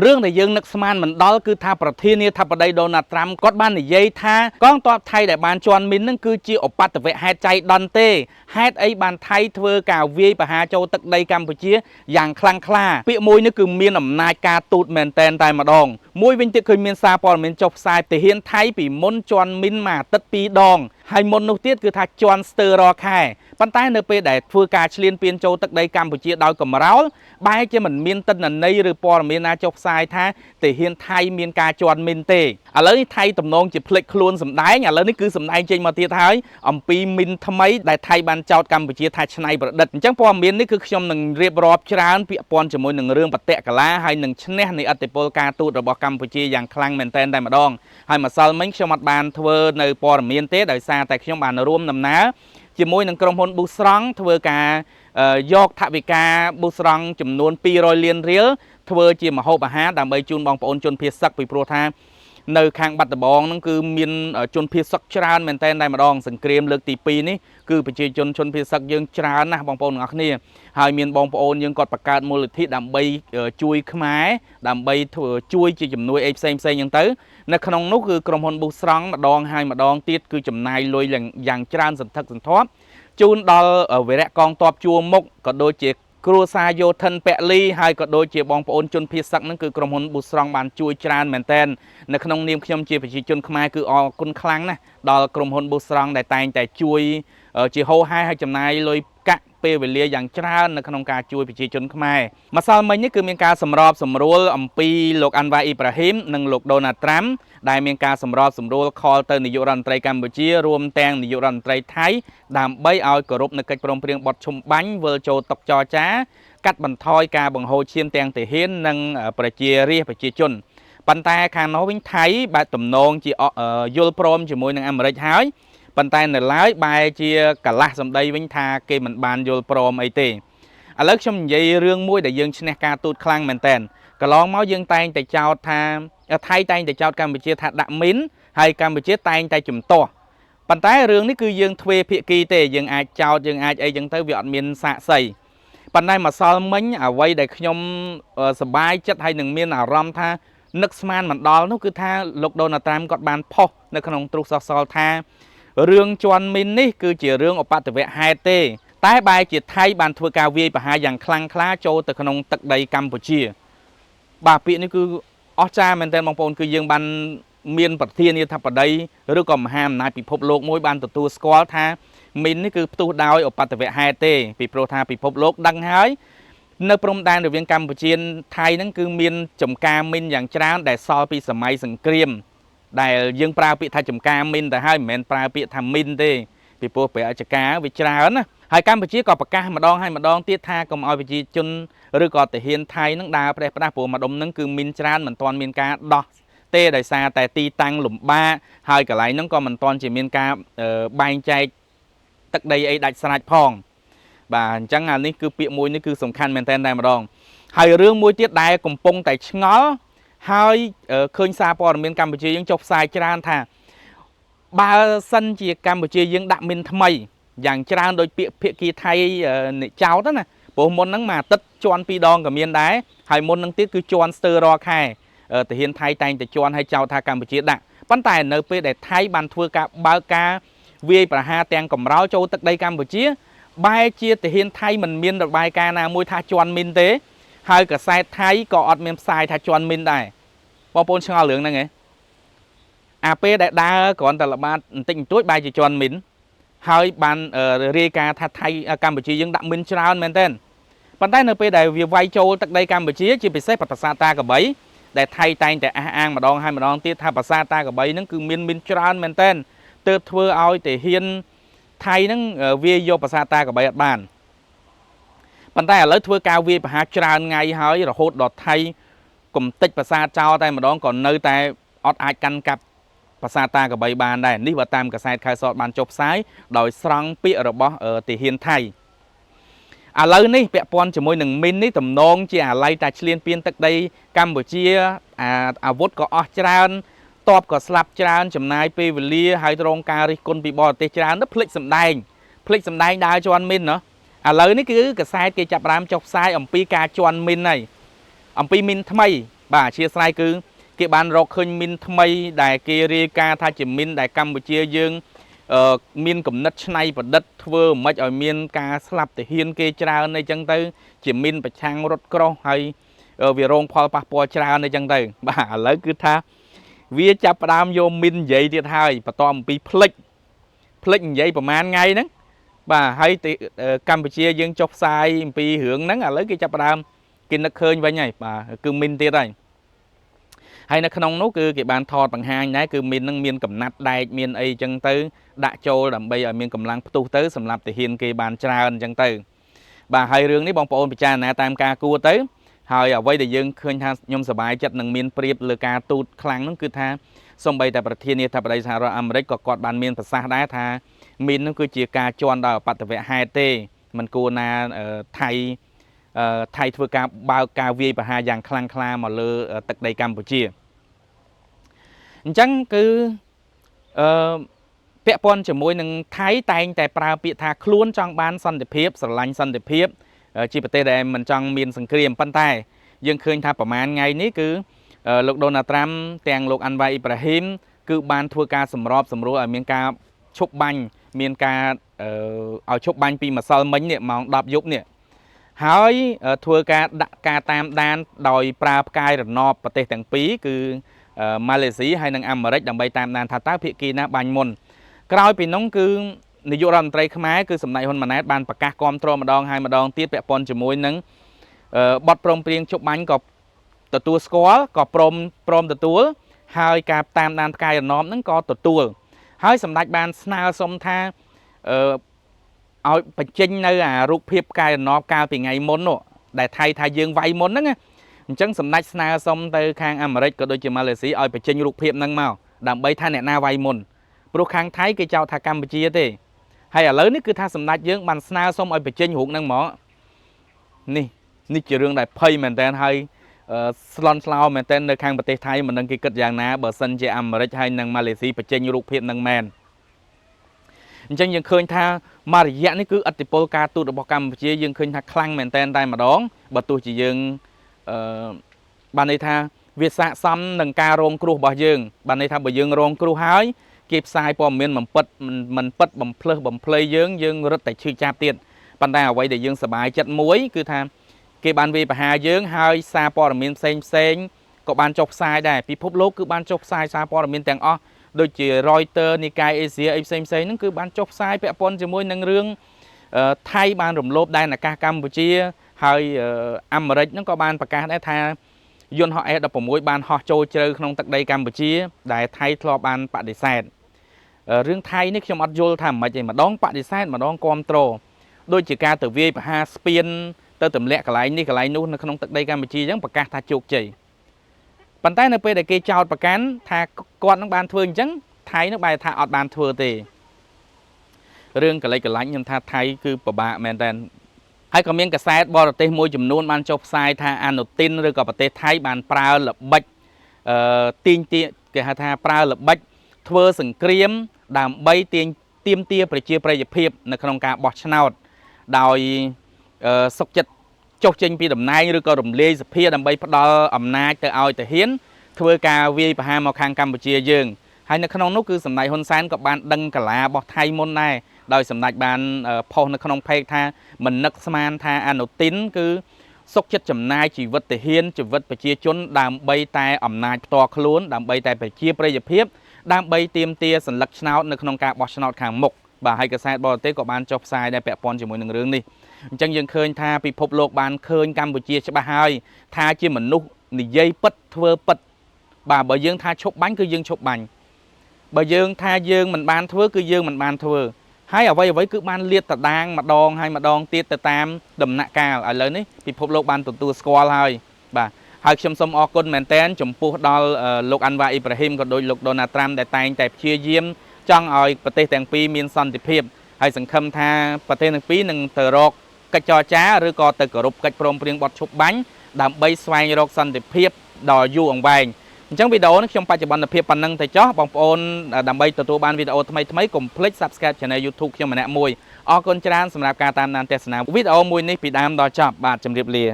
រឿងដែលយើងនឹកស្មានមិនដល់គឺថាប្រធានាធិបតីដូណាល់ត្រាំគាត់បាននិយាយថាកងទ័ពថៃដែលបានជន់មីននឹងគឺជាឧបទ្ទវហេតុចៃដន្យទេហេតុអីបានថៃធ្វើការវាយប្រហារចូលទឹកដីកម្ពុជាយ៉ាងខ្លាំងក្លាពាក្យមួយនេះគឺមានអំណាចការទូតមែនតែនតែម្ដងមួយវិញទៀតឃើញមានសារព័ត៌មានចុះផ្សាយទាហានថៃពីមុនជន់មីនមួយអាទិត្យពីរដងហើយមុននោះទៀតគឺថាជន់ស្ទើររាល់ខែប៉ុន្តែនៅពេលដែលធ្វើការឈ្លានពានចូលទឹកដីកម្ពុជាដោយកម្រោលបែរជាមិនមានទិន្នន័យឬព័ត៌មានណាចុះផ្សាយថាទាហានថៃមានការជន់មីនទេឥឡូវនេះថៃទំនងជាភ្លេចខ្លួនសម្ដែងឥឡូវនេះគឺសម្ដែងចេញមកទៀតហើយអំពីមីនថ្មីដែលថៃបានចោទកម្ពុជាថាច្នៃប្រឌិតអញ្ចឹងព័ត៌មាននេះគឺខ្ញុំនឹងរៀបរាប់ច្រើនពាក់ព័ន្ធជាមួយនឹងរឿងបតិកលាហើយនឹងឈ្នះនៃឥទ្ធិពលការទូតរបស់កម្ពុជាយ៉ាងខ្លាំងមែនទែនតែម្ដងហើយម្សិលមិញខ្ញុំអត់បានធ្វើនៅព័ត៌មានទេដោយសារតែខ្ញុំបានរួមដំណើរជាមួយនឹងក្រុមហ៊ុនប៊ូស្រង់ធ្វើការយកថវិកាប៊ូស្រង់ចំនួន200លានរៀលធ្វើជាម្ហូបអាហារដើម្បីជូនបងប្អូនជនភៀសសឹកពីព្រោះថានៅខាងបាត់ដំបងហ្នឹងគឺមានជនភៀសសឹកច្រើនមែនទែនតែម្ដងសង្គ្រាមលើកទី2នេះគឺប្រជាជនជនភៀសសឹកយើងច្រើនណាស់បងប្អូនទាំងអស់គ្នាហើយមានបងប្អូនយើងគាត់បង្កើតមូលនិធិដើម្បីជួយខ្មែរដើម្បីធ្វើជួយជាជំនួយអីផ្សេងផ្សេងហ្នឹងទៅនៅក្នុងនោះគឺក្រុមហ៊ុនប៊ូស្រង់ម្ដងហើយម្ដងទៀតគឺចំណាយលុយយ៉ាងច្រើនសន្ធឹកសន្ធាប់ជូនដល់វីរៈកងទ័ពជួរមុខក៏ដូចជាគ្រួសារយោធិនពលីហើយក៏ដូចជាបងប្អូនជនភៀសសឹកហ្នឹងគឺក្រុមហ៊ុនប៊ូស្រង់បានជួយច្រើនមែនទែននៅក្នុងនាមខ្ញុំជាប្រជាជនខ្មែរគឺអរគុណខ្លាំងណាស់ដល់ក្រុមហ៊ុនប៊ូស្រង់ដែលតែងតែជួយជាហោហែហើយចំណាយលុយកាក់ពេលវេលាយ៉ាងច្រើននៅក្នុងការជួយប្រជាជនខ្មែរម្សិលមិញនេះគឺមានការសម្របសម្រួលអំពីលោកអាន់វ៉ាអ៊ីប្រាហ៊ីមនិងលោកដូណាល់ត្រាំដែលមានការសម្របសម្រួលខលទៅនាយករដ្ឋមន្ត្រីកម្ពុជារួមទាំងនាយករដ្ឋមន្ត្រីថៃដើម្បីឲ្យគោរពនៅកិច្ចព្រមព្រៀងបទឈុំបាញ់វិលចូលតុចរចាកាត់បន្ថយការបង្ហូរឈាមទាំងទាហាននិងប្រជារាស្ត្រប្រជាជនប៉ុន្តែខាងនោះវិញថៃបែបទំនងជាយល់ព្រមជាមួយនឹងអាមេរិកហើយប៉ុន្តែនៅឡើយបែរជាកលាស់សម្ដីវិញថាគេមិនបានយល់ព្រមអីទេឥឡូវខ្ញុំនិយាយរឿងមួយដែលយើងឈ្នះការទូតខ្លាំងមែនតើកន្លងមកយើងតែងតែចោទថាថៃតែងតែចោទកម្ពុជាថាដាក់មីនហើយកម្ពុជាតែងតែជំទាស់ប៉ុន្តែរឿងនេះគឺយើងទ្វេភាគីទេយើងអាចចោទយើងអាចអីចឹងទៅវាអត់មានសាក្សីប៉ុន្តែម្សិលមិញអ្វីដែលខ្ញុំសប្បាយចិត្តហើយនឹងមានអារម្មណ៍ថានឹកស្មានមិនដល់នោះគឺថាលោកដូណាល់ត្រាំគាត់បានផុសនៅក្នុងទ្រុសសសល់ថារឿងជន់មីននេះគឺជារឿងឧបទ្ទវហេតុទេតែបែរជាថៃបានធ្វើការវាយប្រហារយ៉ាងខ្លាំងក្លាចូលទៅក្នុងទឹកដីកម្ពុជាបាទពាក្យនេះគឺអស្ចារ្យមែនទែនបងប្អូនគឺយើងបានមានប្រធានាធិបតីឬក៏មហាអំណាចពិភពលោកមួយបានទទួលស្គាល់ថាមីននេះគឺផ្ទុះដោយឧបទ្ទវហេតុទេពីព្រោះថាពិភពលោកដឹងហើយនៅព្រំដែនរវាងកម្ពុជាថៃហ្នឹងគឺមានចំការមីនយ៉ាងច្រើនដែលសល់ពីសម័យសង្គ្រាមដែលយើងប្រើពាក្យថាចំការមីនទៅហើយមិនមែនប្រើពាក្យថាមីនទេពីព្រោះប្រជាចការវាច្រើនណាហើយកម្ពុជាក៏ប្រកាសម្ដងហើយម្ដងទៀតថាកុំឲ្យប្រជាជនឬក៏ទាហានថៃនឹងដើរប្រេះផ្ដាស់ព្រោះម្ដុំនឹងគឺមីនច្រើនមិនទាន់មានការដោះទេដោយសារតែទីតាំងលំបាកហើយកន្លែងហ្នឹងក៏មិនទាន់ជាមានការបែងចែកទឹកដីអីដាច់ស្រេចផងបាទអញ្ចឹងអានេះគឺពាក្យមួយនេះគឺសំខាន់មែនទែនតែម្ដងហើយរឿងមួយទៀតដែលកំពុងតែឆ្ងល់ហើយឃើញសារព័ត៌មានកម្ពុជាយើងចុះផ្សាយច្រើនថាបើសិនជាកម្ពុជាយើងដាក់មីនថ្មីយ៉ាងច្រើនដោយពាក្យភាគីថៃចោតណាព្រោះមុនហ្នឹងមួយអាទិត្យជន់ពីរដងក៏មានដែរហើយមុនហ្នឹងទៀតគឺជន់ស្ទើររាល់ខែទាហានថៃតែងតែជន់ឲ្យចោទថាកម្ពុជាដាក់ប៉ុន្តែនៅពេលដែលថៃបានធ្វើការបើកការវាយប្រហារទាំងកម្រោលចូលទឹកដីកម្ពុជាបែរជាទាហានថៃមិនមានរបាយការណ៍ណាមួយថាជន់មីនទេហើយកសែតថៃក៏អត់មានផ្សាយថាជន់មីនដែរបងប្អូនឆ្ងល់រឿងហ្នឹងហ៎អាពេលដែលដើរគ្រាន់តែល្បាតបន្តិចបន្តួចបែរជាជន់មីនហើយបានរាយការណ៍ថាថៃកម្ពុជាយើងដាក់មីនច្រើនមែនទែនប៉ុន្តែនៅពេលដែលវាវាយចូលទឹកដីកម្ពុជាជាពិសេសប្រាសាទតាក្របីដែលថៃតែងតែអះអាងម្ដងហើយម្ដងទៀតថាប្រាសាទតាក្របីហ្នឹងគឺមានមីនច្រើនមែនទែនទើបធ្វើឲ្យទាហានថៃហ្នឹងវាយកប្រាសាទតាក្របីអត់បានប៉ុន្តែឥឡូវធ្វើការវាយប្រហារច្រើនថ្ងៃហើយរហូតដល់ថៃកំតិចប្រាសាទចោលតែម្ដងក៏នៅតែអត់អាចកាន់កាប់ប្រាសាទតាក្របីបានដែរនេះបើតាមកសែតខៅសតបានចុះផ្សាយដោយស្រង់ពាក្យរបស់ទាហានថៃឥឡូវនេះពាក់ព័ន្ធជាមួយនឹងមីននេះទំនងជាអាល័យតែឆ្លៀនពៀនទឹកដីកម្ពុជាអាវុធក៏អស់ច្រើនតបក៏ស្លាប់ច្រើនចំណាយពេលវេលាហើយរងការរិះគន់ពីបរទេសច្រើនទៅភ្លេចសម្ដែងភ្លេចសម្ដែងដើរជន់មីនណោះឥឡូវនេះគឺកសែតគេចាប់ផ្ដើមចុះផ្សាយអំពីការជន់មីនហើយអំពីមីនថ្មី បាទអធ្យាស្រ័យគឺគេបានរកឃើញមីនថ្មីដែលគេរាយការណ៍ថាជាមីនដែលកម្ពុជាយើងមានគំនិតច្នៃប្រឌិតធ្វើមិនឲ្យមានការស្លាប់ទាហានគេច្រើនអីចឹងទៅជាមីនប្រឆាំងរថក្រោះហើយវារងផលប៉ះពាល់ច្រើនអីចឹងទៅបាទឥឡូវគឺថាវាចាប់ផ្ដើមយកមីននិយាយទៀតហើយបន្តអំពីផ្លិចផ្លិចនិយាយប្រហែលថ្ងៃហ្នឹងបាទហើយកម្ពុជាយើងចុះផ្សាយអំពីរឿងហ្នឹងឥឡូវគេចាប់ផ្ដើមគេនឹកឃើញវិញហើយបាទគឺមីនទៀតហើយហើយនៅក្នុងនោះគឺគេបានថតបង្ហាញដែរគឺមីននឹងមានកំណាត់ដែកមានអីចឹងទៅដាក់ចូលដើម្បីឲ្យមានកម្លាំងផ្ទុះទៅសម្រាប់ទាហានគេបានច្រើនចឹងទៅបាទហើយរឿងនេះបងប្អូនពិចារណាតាមការគួរទៅហើយអ្វីដែលយើងឃើញថាខ្ញុំសប្បាយចិត្តនឹងមានប្រៀបលើការទូតខ្លាំងនោះគឺថាសូម្បីតែប្រធានាធិបតីសហរដ្ឋអាមេរិកក៏គាត់បានមានប្រសាសន៍ដែរថាមីននោះគឺជាការជន់ដោយអបតវហេតុទេមិនគួរណាថៃថៃធ្វើការបើកការវាយប្រហារយ៉ាងខ្លាំងក្លាមកលើទឹកដីកម្ពុជាអញ្ចឹងគឺអឺពាក់ព័ន្ធជាមួយនឹងថៃតែងតែប្រើពាក្យថាខ្លួនចង់បានសន្តិភាពស្រឡាញ់សន្តិភាពជាប្រទេសដែលមិនចង់មានសង្គ្រាមប៉ុន្តែយើងឃើញថាប្រហែលថ្ងៃនេះគឺលោកដូណាល់ត្រាំទាំងលោកអាន់វ៉ាអ៊ីប្រាហ៊ីមគឺបានធ្វើការសម្របសម្រួលឲ្យមានការឈប់បាញ់មានការឲ្យឈប់បាញ់ពីម្សិលមិញនេះម៉ោង10យប់នេះហើយធ្វើការដាក់ការតាមដានដោយប្រើផ្កាយរណបប្រទេសទាំងពីរគឺម៉ាឡេស៊ីហើយនិងអាមេរិកដើម្បីតាមដានថាតើភាគីណាបាញ់មុនក្រោយពីនោះគឺនាយករដ្ឋមន្ត្រីខ្មែរគឺសម្ដេចហ៊ុនម៉ាណែតបានប្រកាសគាំទ្រម្ដងហើយម្ដងទៀតពាក់ព័ន្ធជាមួយនឹងបទព្រមព្រៀងជប់បាញ់ក៏ទទួលស្គាល់ក៏ព្រមទទួលហើយការតាមដានផ្កាយរណបហ្នឹងក៏ទទួលហើយសម្ដេចបានស្នើសុំថាឲ្យបញ្ចេញនៅអារូបភាពផ្កាយរណបកាលពីថ្ងៃមុននោះដែលថៃថាយើងវាយមុនហ្នឹងណាអញ្ចឹងសម្ដេចស្នើសុំទៅខាងអាមេរិកក៏ដូចជាម៉ាឡេស៊ីឲ្យបញ្ចេញរូបភាពហ្នឹងមកដើម្បីថាអ្នកណាវាយមុនព្រោះខាងថៃគេចោទថាកម្ពុជាទេហើយឥឡូវនេះគឺថាសម្ដេចយើងបានស្នើសុំឲ្យបញ្ចេញរូបហ្នឹងមកនេះនេះជារឿងដែលភ័យមែនតើហើយស្លន់ស្លោមែនតើនៅខាងប្រទេសថៃមិនដឹងគេគិតយ៉ាងណាបើសិនជាអាមេរិកហើយនិងម៉ាឡេស៊ីបញ្ចេញរូបភាពហ្នឹងមែនអញ្ចឹងយើងឃើញថាមួយរយៈនេះគឺឥទ្ធិពលការទូតរបស់កម្ពុជាយើងឃើញថាខ្លាំងមែនតែនតែម្ដងបើទោះជាយើងបានន័យថាវាស័ក្តិសមនឹងការរងគ្រោះរបស់យើងបានន័យថាបើយើងរងគ្រោះហើយគេផ្សាយព័ត៌មានមិនពិតមិនពិតបំភ្លើសបំភ្លៃយើងយើងរឹតតែឈឺចាប់ទៀតប៉ុន្តែអ្វីដែលយើងសប្បាយចិត្តមួយគឺថាគេបានវាយប្រហារយើងហើយសារព័ត៌មានផ្សេងផ្សេងក៏បានចុះផ្សាយដែរពិភពលោកគឺបានចុះផ្សាយសារព័ត៌មានទាំងអស់ដូចជា Reuters និកាយអេស៊ីអីផ្សេងផ្សេងហ្នឹងគឺបានចុះផ្សាយពាក់ព័ន្ធជាមួយនឹងរឿងថៃបានរំលោភដែនអាកាសកម្ពុជាហើយអាមេរិកហ្នឹងក៏បានប្រកាសដែរថាយន្តហោះ F-16 បានហោះចូលជ្រៅក្នុងទឹកដីកម្ពុជាដែលថៃធ្លាប់បានបដិសេធរឿងថៃនេះខ្ញុំអត់យល់ថាមិនឯងម្ដងបដិសេធម្ដងគ្រប់គ្រងដូចជាការទៅវាយប្រហារស្ពានទៅទម្លាក់កន្លែងនេះកន្លែងនោះនៅក្នុងទឹកដីកម្ពុជាអញ្ចឹងប្រកាសថាជោគជ័យប៉ុន្តែនៅពេលដែលគេចោទប្រកាន់ថាគាត់នឹងបានធ្វើអញ្ចឹងថៃនឹងបែរថាអត់បានធ្វើទេរឿងកលិចកលាញ់ខ្ញុំថាថៃគឺពិបាកមែនតើហើយក៏មានកាសែតបរទេសមួយចំនួនបានចុះផ្សាយថាអានុទីនឬក៏ប្រទេសថៃបានប្រើល្បិចទាញទាគេហៅថាប្រើល្បិចធ្វើសង្គ្រាមដើម្បីទាញទាមទារប្រជាប្រិយភាពនៅក្នុងការបោះឆ្នោតដោយសុកចិត្តចុះចេញពីតំណែងឬក៏រំលាយសភាដើម្បីផ្ដល់អំណាចទៅឲ្យទាហានធ្វើការវាយប្រហារមកខាងកម្ពុជាយើងហើយនៅក្នុងនោះគឺសម្ដេចហ៊ុនសែនក៏បានដឹងកាឡារបស់ថៃមុនដែរដោយសម្ដេចបានផុសនៅក្នុងផេកថាមិននឹកស្មានថាអានុទីនគឺសុកចិត្តចំណាយជីវិតទាហានជីវិតប្រជាជនដើម្បីតែអំណាចផ្ទាល់ខ្លួនដើម្បីតែប្រជាប្រិយភាពដើម្បីទាមទារសន្លឹកឆ្នោតនៅក្នុងការបោះឆ្នោតខាងមុខបាទហើយកសែតបរទេសក៏បានចុះផ្សាយដែរពាក់ព័ន្ធជាមួយនឹងរឿងនេះអញ្ចឹងយើងឃើញថាពិភពលោកបានឃើញកម្ពុជាច្បាស់ហើយថាជាមនុស្សនិយាយពិតធ្វើពិតបាទបើយើងថាឈប់បាញ់គឺយើងឈប់បាញ់បើយើងថាយើងមិនបានធ្វើគឺយើងមិនបានធ្វើហើយអ្វីគឺបានលាតត្រដាងម្ដងហើយម្ដងទៀតទៅតាមដំណាក់កាលឥឡូវនេះពិភពលោកបានទទួលស្គាល់ហើយបាទហើយខ្ញុំសូមអរគុណមែនទែនចំពោះដល់លោកអាន់វ៉ាអ៊ីប្រាហ៊ីមក៏ដូចលោកដូណាល់ត្រាំដែលតែងតែព្យាយាមចង់ឲ្យប្រទេសទាំងពីរមានសន្តិភាពហើយសង្ឃឹមថាប្រទេសទាំងពីរនឹងទៅរកកិច្ចចរចាឬក៏ទៅគោរពកិច្ចព្រមព្រៀងបទឈប់បាញ់ដើម្បីស្វែងរកសន្តិភាពដ៏យូរអង្វែងអញ្ចឹងវីដេអូនេះខ្ញុំបច្ចុប្បន្នភាពប៉ុណ្ណឹងទៅចុះបងប្អូនដើម្បីទទួលបានវីដេអូថ្មីៗកុំភ្លេច Subscribe Channel YouTube ខ្ញុំម្នាក់មួយអរគុណច្រើនសម្រាប់ការតាមដានទស្សនាវីដេអូមួយនេះពីដើមដល់ចប់បាទជម្រាបលា